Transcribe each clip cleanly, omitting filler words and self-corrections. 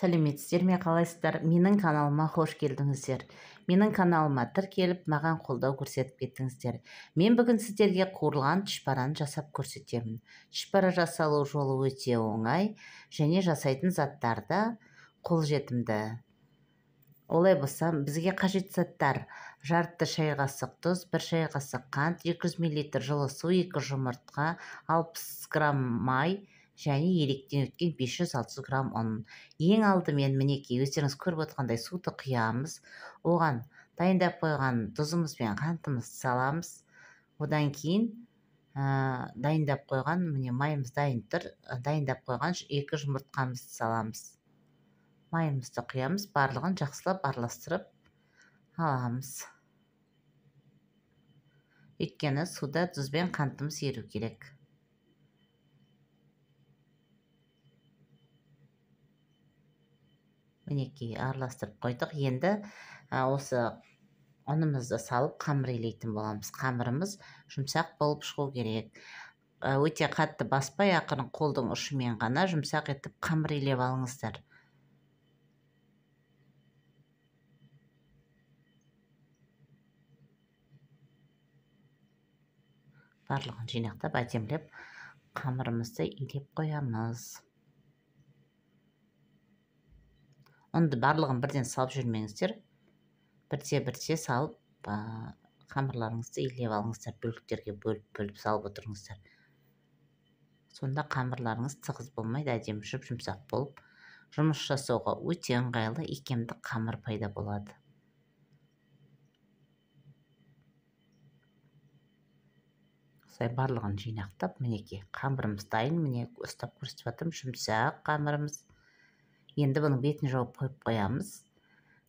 Сәлеметсіздер ме, қалайсыздар? Менің каналыма қош келдіңіздер. Менің каналыма тіркеліп, маған қолдау көрсетіп кеттіңіздер. Мен бүгін сіздерге қуырылған түшпараны жасап көрсетемін. Түшпара жасалу жолы өте оңай және жасайтын заттар да қолжетімді. Олай болса, бізге қажет заттар: жарты шай қасық тұз, 1 шай қасық қант, 200 мл жылы су, 2 жұмыртқа, 60 грамм май және електен өткен 500-600 грамм ұн. Ең алдымен мінекей өздеріңіз көріп отырғандай суды құямыз. Оған дайындап қойған тұзымыз бен қантымызды саламыз. Одан кейін дайындап қойған, міне майымыз дайын тұр, дайындап қойған 2 жұмыртқамызды саламыз. Майымызды құямыз, барлығын жақсылап араластырып аламыз. Өйткені суда тұз бен қантымыз еру керек. Мінекей араластырып қойдық. Енді осы ұнымызды салып қамыр илейтін боламыз. Қамырымыз жұмсақ болып шығу керек. Өте қатты баспай, ақырын қолдың ұшымен ғана жұмсақ етіп қамыр илеп алыңыздар. Барлығын жинақтап, әдемілеп қамырымызды илеп қоямыз. Ұнды барлығын бірден салып жүрмеңіздер. Бірте-бірте салып, қамырларыңызды илеп алыңыздар. Бөліктерге бөліп-бөліп салып отырыңыздар. Сонда қамырларыңыз тығыз болмайды, әдемі жұп-жұмсақ болып, жұмыс жасауға өте ыңғайлы, икемді қамыр пайда болады. Осылай барлығын жинақтап, мінекей қамырымыз дайын. Міне ұстап көрсетіп жатырмын, жұмсақ қамырымыз. Енді бұның бетін жауып қойып қоямыз.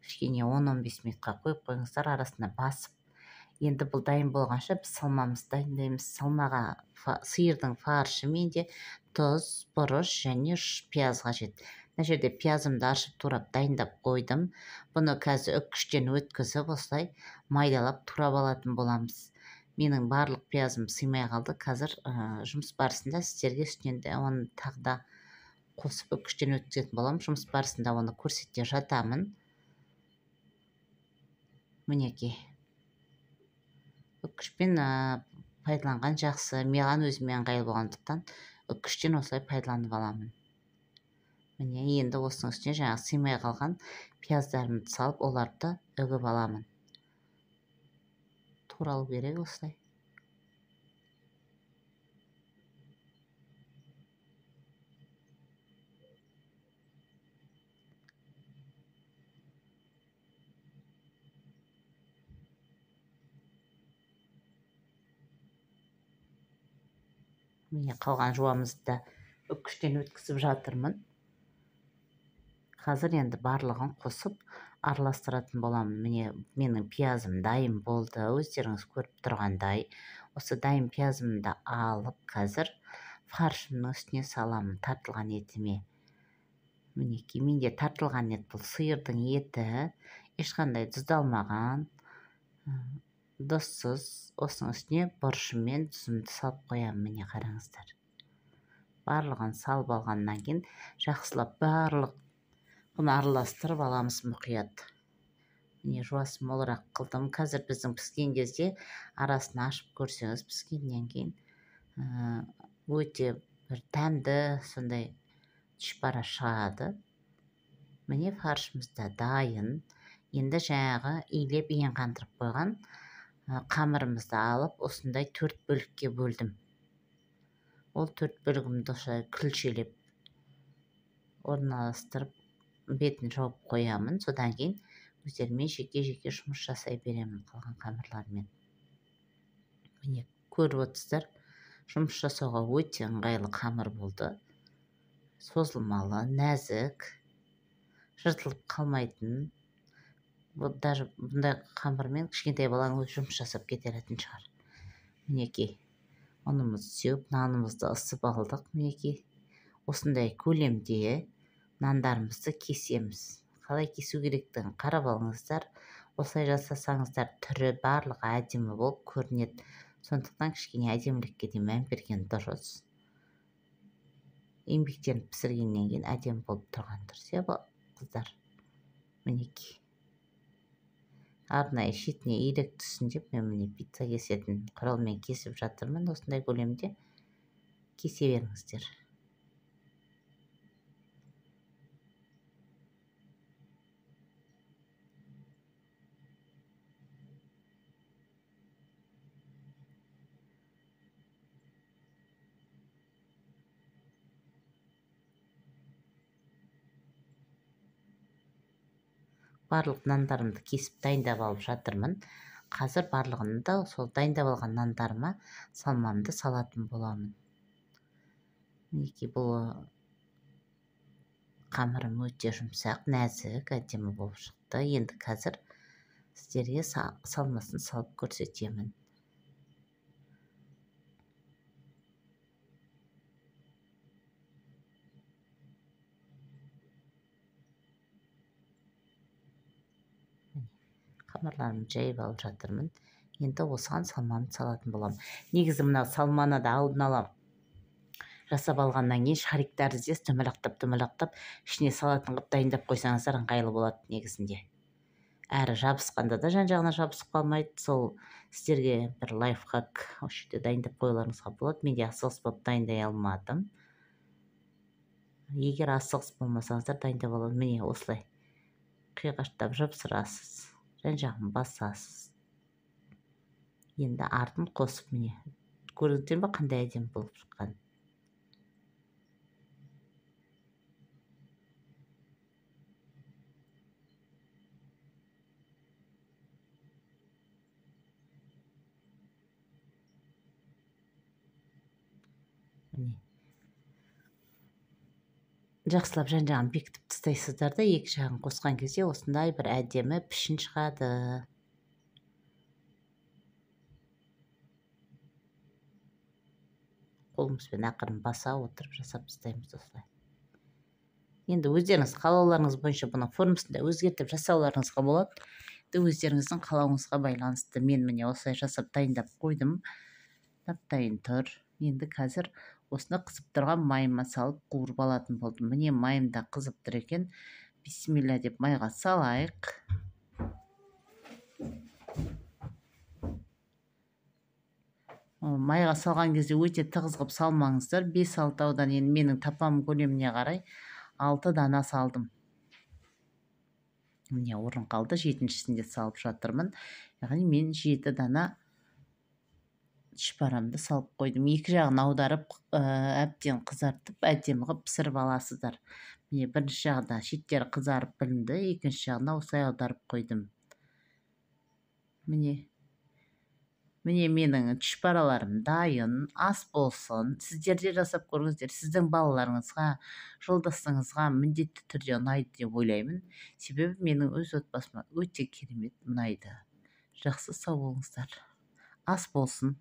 Кішкене 10-15 минутқа қойып қойыңыздар, арасына басып. Енді бұл дайын болғанша біз салмамызды дайындаймыз. Салмаға сиырдың фаршы менде тұз, бұрыш және пияз қажет. Мына жерде пиязымды аршып турап дайындап қойдым. Бұны қазір үккіштен өткізіп осылай майдалап турап алатын боламыз. Менің барлық пиязым сыймай қалды. Қазір жұмыс барысында сіздерге үстінен де оны тағы да қосып үккіштен өткізетін боламын. Жұмыс барысында оны көрсете жатамын. Мінекей үккішпен пайдаланған жақсы. Маған өзіме ыңғайлы болғандықтан үккіштен осылай пайдаланып аламын. Міне енді осының үстіне жаңағы сыймай қалған пияздарымды салып, оларды үгіп аламын. Туралу керек осылай. Міне қалған жуамызды да үккіштен өткізіп жатырмын. Қазір енді барлығын қосып араластыратын боламын. Міне менің пиязым дайын болды, өздеріңіз көріп тұрғандай. Осы дайын пиязымды алып қазір фаршымның үстіне саламын, тартылған етіме. Мінекей менде тартылған ет, бұл сиырдың еті, ешқандай тұздалмаған, тұзсыз. Осының үстіне бұрышым мен тұзымды салып қоямын. Міне қараңыздар. Барлығын салып алғаннан кейін жақсылап барлық бұны араластырып аламыз мұқият. Міне жуасын молырақ қылдым. Қазір біздің піскен кезде арасын ашып көрсеңіз, піскеннен кейін өте бір дәмді сондай түшпара шығады. Міне фаршымыз да дайын. Енді жаңағы илеп иін қандырып қойған қамырымызды алып осындай 4 бөлікке бөлдім. Ол 4 бөлігімді осылай күлшелеп орналастырып бетін жауып қоямын. Содан кейін өздерімен жеке-жеке жұмыс жасай беремін қалған қамырлармен. Міне көріп отырсыздар, жұмыс жасауға өте ыңғайлы қамыр болды. Созылмалы, нәзік, жыртылып қалмайтын. Бұл даже бұндай қамырмен кішкентай баланың өзі жұмыс жасап кете алатын шығар. Мінекей ұнымызды сеуіп, нанымызды ысып алдық. Мінекей осындай көлемде нандарымызды кесеміз. Қалай кесу керектігін қарап алыңыздар. Осылай жасасаңыздар түрі барлығы әдемі болып көрінеді. Сондықтан кішкене әдемілікке де мән берген дұрыс. Еңбектеніп пісіргеннен кейін әдемі болып тұрған дұрыс. қыздар. Мінекей. Арнайы шетіне ирек түссін деп мен міне пицца кесетін құралмен кесіп жатырмын. Осындай көлемде кесе беріңіздер. Барлық нандарымды кесіп дайындап алып жатырмын. Қазір барлығын да сол дайындап алған нандарыма салмамды салатын боламын. Мінекей, бұл қамырым өте жұмсақ, нәзік, әдемі болып шықты. Енді қазір сіздерге салмасын салып көрсетемін. Қамырларымды жайып алып жатырмын. Енді осыған салмамды салатын боламын. Негізі мына салманы да алдын ала жасап алғаннан кейін шарик тәріздес домалақтап ішіне салатын қылып дайындап қойсаңыздар ыңғайлы болады негізінде. Әрі жабысқанда да жан-жағына жабысып қалмайды. Сол сіздерге бір лайфхак осы жерде дайындап қоюларыңызға болады. Мен де асығыс болып дайындай алмадым. Егер асығыс болмасаңыздар дайындап алып, міне осылай қиғаштап жапсырасыз. Жан-жағын басасыз. Енді артын қосып, міне көрдіңіздер ме қандай әдемі болып шыққан. Міне жақсылап жан-жағын бекітіп тастайсыздар да, екі жағын қосқан кезде осындай бір әдемі пішін шығады. Қолымызбен ақырын баса отырып жасап тастаймыз осылай. Енді өздеріңіз қалауларыңыз бойынша бұның формасын да өзгертіп жасауларыңызға болады. Енді өздеріңіздің қалауыңызға байланысты. Мен міне осылай жасап дайындап қойдым. Дап-дайын тұр. Енді қазір осыны қызып тұрған майыма салып қуырып алатын болдым. Міне майым да қызып тұр екен. Бисмилля деп майға салайық. Майға салған кезде өте тығыз қылып салмаңыздар. 5-6 аудан, енді менің тапам көлеміне қарай 6 дана салдым. Міне орын қалды, 7-шісін де салып жатырмын. Яғни мен 7 дана шпарамды салып қойдым. Екі жағын аударып, әбден қызартып, әдемі қылып пісіріп аласыздар. Міне бірінші жағында шеттері қызарып білінді, екінші жағына осылай аударып қойдым. Міне менің түшпараларым дайын, ас болсын. Сіздер де жасап көріңіздер. Сіздің балаларыңызға, жолдасыңызға міндетті түрде ұнайды деп ойлаймын. Себебі менің өз отбасыма өте керемет ұнайды. Жақсы, сау болыңыздар. Ас болсын.